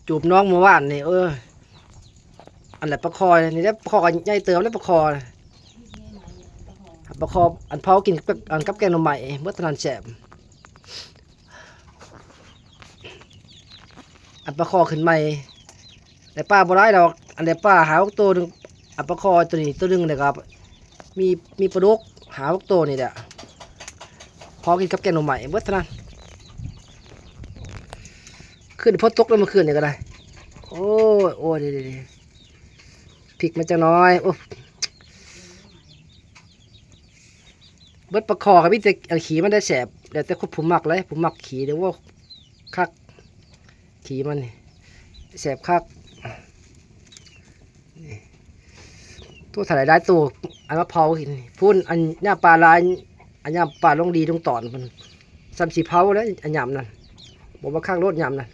ຈູບນ້ອງມື້ວານນີ້ ເອີ ອັນແຫຼະປາຄໍ່ນີ້ແຫຼະ ປາຄໍ່ກໍໃຫຍ່ເຕີບແລ້ວປາຄໍ່ ປາຄໍ່ອັນເຜົາກິນກັບ ອັນກັບແກງໜໍ່ໄມ້ ເບິດເທົ່ານັ້ນແຊບ. ອັນປາຄໍ່ຂຶ້ນໃໝ່ ໄດ້ປາບໍ່ຫຼາຍດອກ ອັນໄດ້ປາຫ້າຫົກໂຕໜຶ່ງ ອັນປາຄໍ່ໂຕນີ້ໂຕໜຶ່ງ ແລ້ວກໍມີ ມີປາດຸກຫ້າຫົກໂຕນີ້ແຫຼະ ພໍກິນກັບແກງໜໍ່ໄມ້ ເບິດເທົ່ານັ້ນ. ຄືນຝົນຕົກເລີຍມື້ຄືນນີ້ກໍໄດ້ ໂອ້ຍ ໂອ້ຍ ເດໆໆ ພິກມາຈັກໜ້ອຍ ໂອ້ ເບິດປາຄໍ່ກໍມີແຕ່ອັນຂີ້ມັນໄດ້ແຊບ ແລ້ວແຕ່ຄົນຜູ້ມັກເລີຍ ຜູ້ມັກຂີ້ເດ້ ໂອ້ ຄັກ ຂີ້ມັນນີ້ແຊບຄັກ. ນີ້ ໂຕເທົ່າໃດຫຼາຍໂຕ ອັນມາເຜົາກິນ ພຸ້ນ ອັນຍາມປາຫຼາຍ ອັນຍາມປາລົງດີລົງຕອນພຸ້ນ ສ່ຳຊິເຜົາແລ້ວ ອັນຍາມນັ້ນ ບໍ່ວ່າຄັກໂລດຍາມນັ້ນ.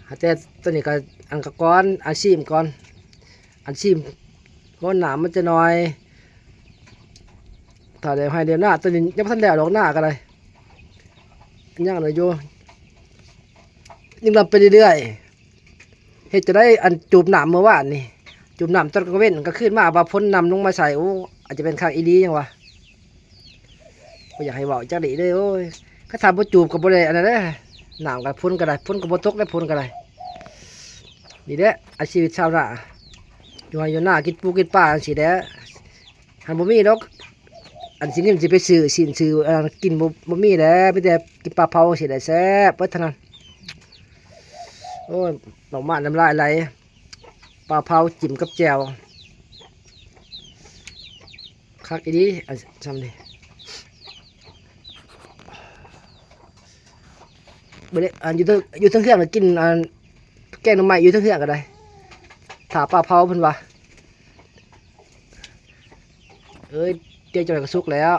ຫາແຕ່ໂຕນີ້ກໍ ອັນກໍກ່ອນ ອັນຊີມກ່ອນ ອັນຊີມ ໂອ້ ນ້ຳມັນຈະໜ້ອຍ ຖ້າໄດ້ໄຮ່ໄດ້ນາ ໂຕນີ້ຍັງບໍ່ທັນແລ້ວດອກ ນາກໍໄດ້ ຍັງໜ້ອຍຢູ່ ຍັງລຳໄປເລື້ອຍໆ. ເຮັດຈັ່ງໃດ ອັນຈູບນ້ຳມື້ວານນີ້ ຈູບນ້ຳຕອນກາງເວັນ ກາງຄືນມາວ່າຝົນນຳລົງມາໃສ່ ໂອ້ ອາດຈະເປັນຄັກອີ່ຫຼີຫຍັງວະ ບໍ່ຢາກໃຫ້ເວົ້າຈັກດີເດ້ ໂອ້ຍ ຄັນຖ້າບໍ່ຈູບກໍບໍ່ໄດ້ອັນນັ້ນເດ້ ນ້ຳກໍຝົນກໍໄດ້ ຝົນກໍບໍ່ຕົກໄດ້ ຝົນກໍໄດ້. ນີ້ແຫຼະ ອາ ຊີວິດຊາວນາ ຢູ່ໄຮ່ຢູ່ນາ ກິນປູກິນປາຈັ່ງຊີ້ແຫຼະ. ຫັ້ນບໍ່ມີດອກ ອັນຊິເງິນຊິໄປຊື້ຊີ້ນຊື້ ອັນກິນ ບໍ່ ບໍ່ມີແຫຼະ ມີແຕ່ກິນປາເຜົາຊີ້ແຫຼະ ແຊບເບິດເທົ່ານັ້ນ. ໂອ້ຍ ອອກມານ້ຳລາຍໄຫຼ ປາເຜົາຈິ້ມກັບແຈ່ວ ຄັກອີ່ຫຼີ ອັນຊ່ຳນີ້. ບໍ່ໄດ້ ອັນຢູ່ເທິງ ຢູ່ເທິງເຮືອນກໍກິນ ອັນແກງໜໍ່ໄມ້ຢູ່ເທິງເຮືອນກໍໄດ້ ຖ້າປາເຜົາເພິ່ນວ່າ. ເອີຍ ດຽວຈັກໜ້ອຍກໍສຸກແລ້ວ